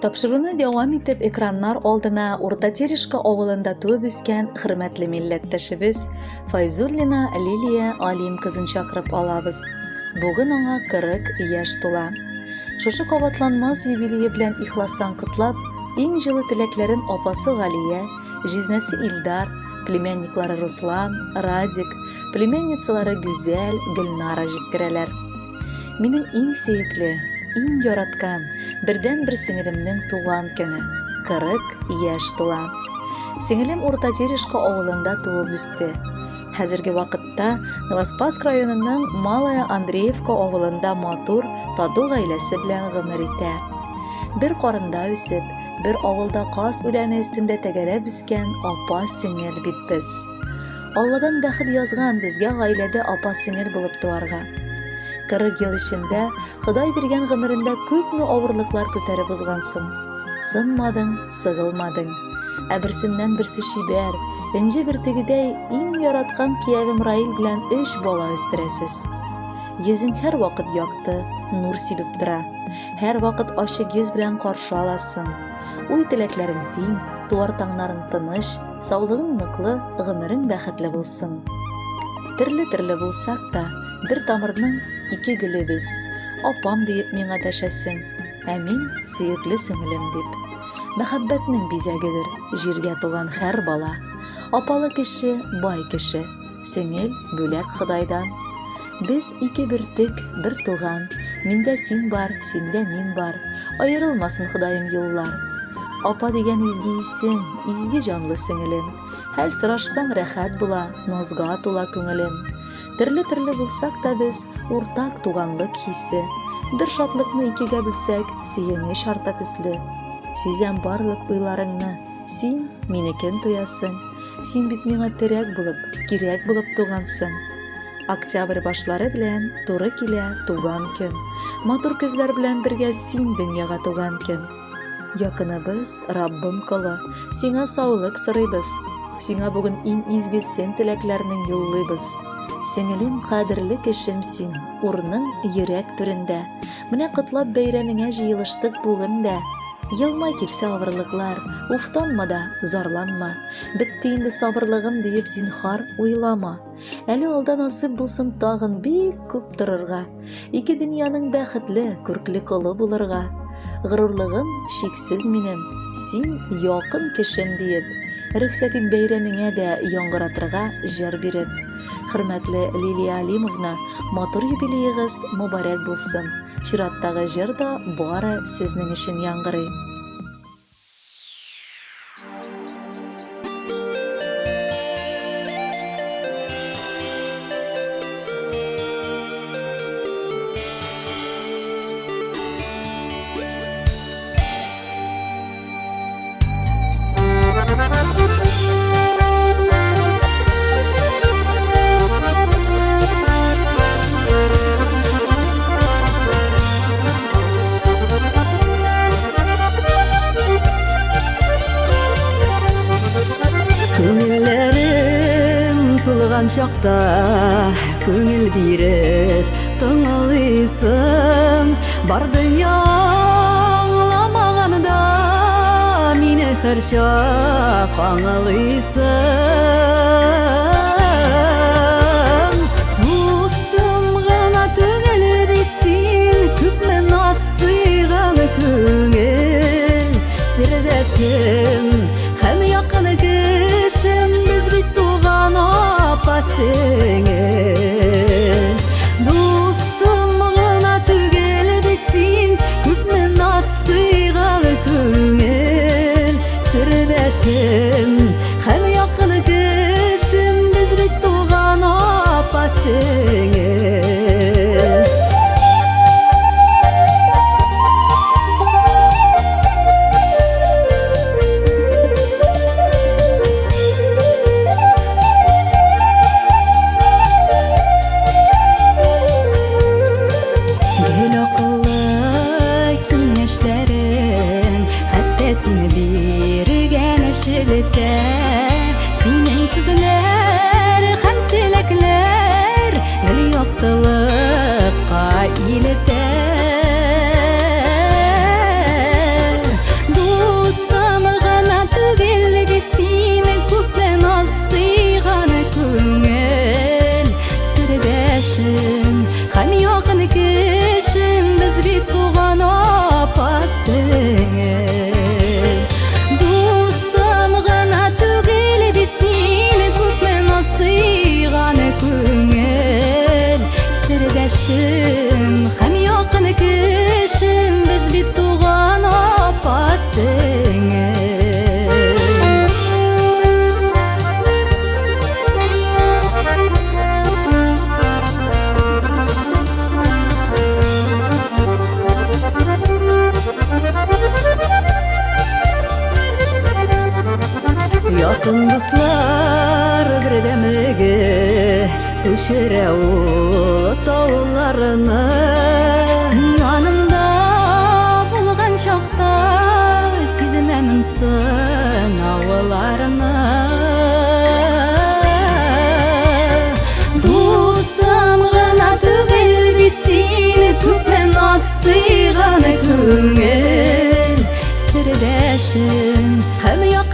Тапшыруны дәвам итеп, экраннар алдына Урта Терешка авылында туып үскән хөрмәтле милләттәшебез Файзуллина Лилия Алим кызын чакырып алабыз. Бүген аңа 40 яшь тула. Шушы кабатланмас юбилее белән ихластан котлап, иң җылы теләкләрен апасы Галия, җизнәсе Илдар, племянниклары Руслан, Радик, племянницалары Гүзәл, Гөлнара җиткерәләр. Минем иң сөекле, иң яраткан, бердәнбер сеңелемнең туган көне, 40 яшь тула. Сеңелем Урта Терешка авылында туып үсте. Хәзерге вакытта Новоспасск районының Малая Андреевка авылында матур, тату гаиләсе белән гомер итә. Бер карында үсеп, бер авылда каз үләне өстендә тәгәрәп үскән апа-сеңел бит без. Алладан бәхет язган безгә гаиләдә апа-сеңел булып туарга. 40 ел эчендә Ходай биргән гомерендә күпме авырлыклар күтәреп узгансың. Сынмадың, сыгылмадың. Ә берсеннән-берсе чибәр, энҗе бөртегедәй иң яраткан киявем Раил белән өч бала үстерәсез. Йөзең һәрвакыт якты, нур сибеп тора. Һәрвакыт ачык йөз белән каршы аласың. Уй-теләкләрең тиң, туар таңнарың тыныч, Саулыгың ныклы, гомерең бәхетле булсын. Төрле-төрле булсак та, бер тамырның ике гөле без. Апам диеп миңа дәшәсең, ә мин сөекле сеңелем дип. Мәхәббәтнең бизәгедер җиргә туган һәр бала. Апалы кеше, бай кеше, сеңел, бүләк Ходайдан. Без ике бөртек, бер туган, Миндә син бар, синдә мин бар, Аерылмасын Ходаем юллар. Апа дигән изге исем, Изге җанлы сеңелем. Хәл сорашсаң рәхәт була, Назга тула күңелем. Төрле-төрле булсак та без, Уртак туганлык хисе. Бер шатлыкны икегә бүлсәк, Сөенеч арта төсле. Сизәм барлык уйларыңны, Син минекен тоясың. Син бит миңа терәк булып, кирәк булып тугансың. Октябрь башлары белән туры килә туган көн. Матур көзләр белән бергә син дөньяга туган көн. Якыныбыз, Раббым колы, сиңа саулык сорыйбыз. Сиңа бүген иң изге сен теләкләрнең юллыйбыз. Сеңелем, кадерле кешем син, урның йөрәк түрендә. Менә котлап бәйрәмеңә җыелыштык бүген дә. Елмай килсә авырлыклар, уфтанма да, зарланма. Бетте инде сабырлыгым диеп зинхар уйлама. Әле алда насыйп булсын тагын бик күп торырга. Ике дөньяның бәхетле, күркле колы булырга. Горурлыгым чиксез минем, син якын кешем диеп, рөхсәт ит бәйрәмеңә дә яңгыратырга җыр биреп. Хөрмәтле Лилия Алимовна, матур юбилеегыз мобарәк булсын! Чираттагы җыр да бары сезнең өчен яңгырый. Күңелләрем тулган чакта күңел биреп тыңлыйсың. Бар дөнья аңламаганда мине һәрчак аңлыйсың. Дустым гына түгел бит син, күпме наз сыйган күңел сердәшем һәм якын кешем, без бит туган апа сеңел. Дустым гына түгел бит син, күпме наз сыйган күңел сердәшем һәм якын кешем. Күчерә ул тауларны. Син янымда булган чакта сизенәмен сынауларны. Дустым гына түгел бит син, күпме наз сыйган күңел сердәшем һәм.